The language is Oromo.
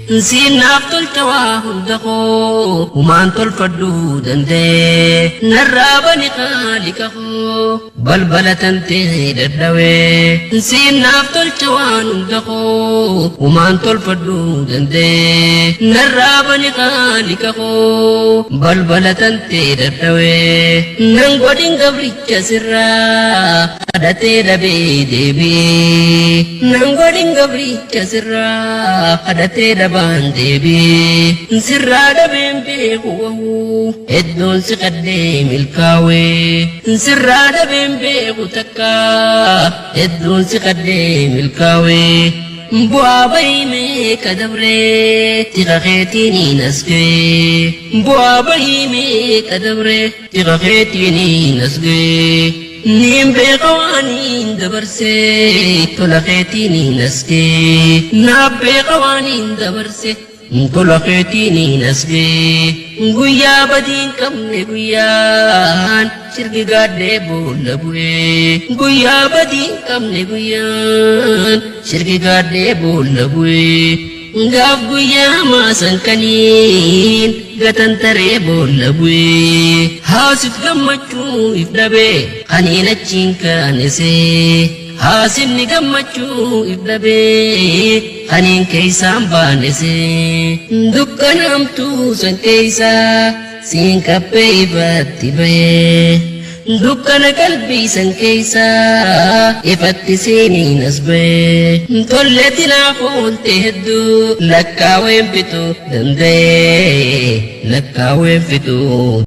Siin naaf tolcha waa hunda koo humaan tolfadhuu danda'e. Narraa bani khaalika koo balbala tantee dadhawee. Siin naaf tolcha waan hunda koo humaan tolfadhuu danda'e. Narraa bani khaalika koo balbala tantee dadhawee. Nan godhin gabricha sirraa kadhatee dhabee deebi'ee. Nan godhin gabricha sirraa kadhatee dhabaan deebi'ee. Sirraa dhabeen beeku wahuu hedduun si kadhee milkaawee. Sirraa dhabeen beeku takka hedduun si kadhee milkaawee. Bu'aa bahii meeqa dabree tika keetiin as ga'ee. Bu'aa bahii meeqa dabree tika keetiin as ga'ee. Niin beeka waaniin dabarsee tola keetiin as ga'ee. Naaf beeka waaniin dabarse tola keetiin as ga'ee. Guyyaa badiin qabne guyyaan shirki gaadhee boolla bu'ee. Guyyaa badiin qabne guyyaan shirki gaadhee boolla bu'ee. Gaaf guyyaa maasan kaniin gatantaree boolla bu'ee. Haasif gammachuu if dhabee kaniin achiin kaanesee. Haasifni gammachuu if dhabee kaniin keeysaan baanesee. Dukkanaamtuu san keeysaa siin kabbee ifatti bahee. Dukkana qalbii san keeysaa ifatti siiniin as bahee. Tolletti naaf oolte hedduu lakkaaween fixuu danda'ee. Lakkaaween fixuu.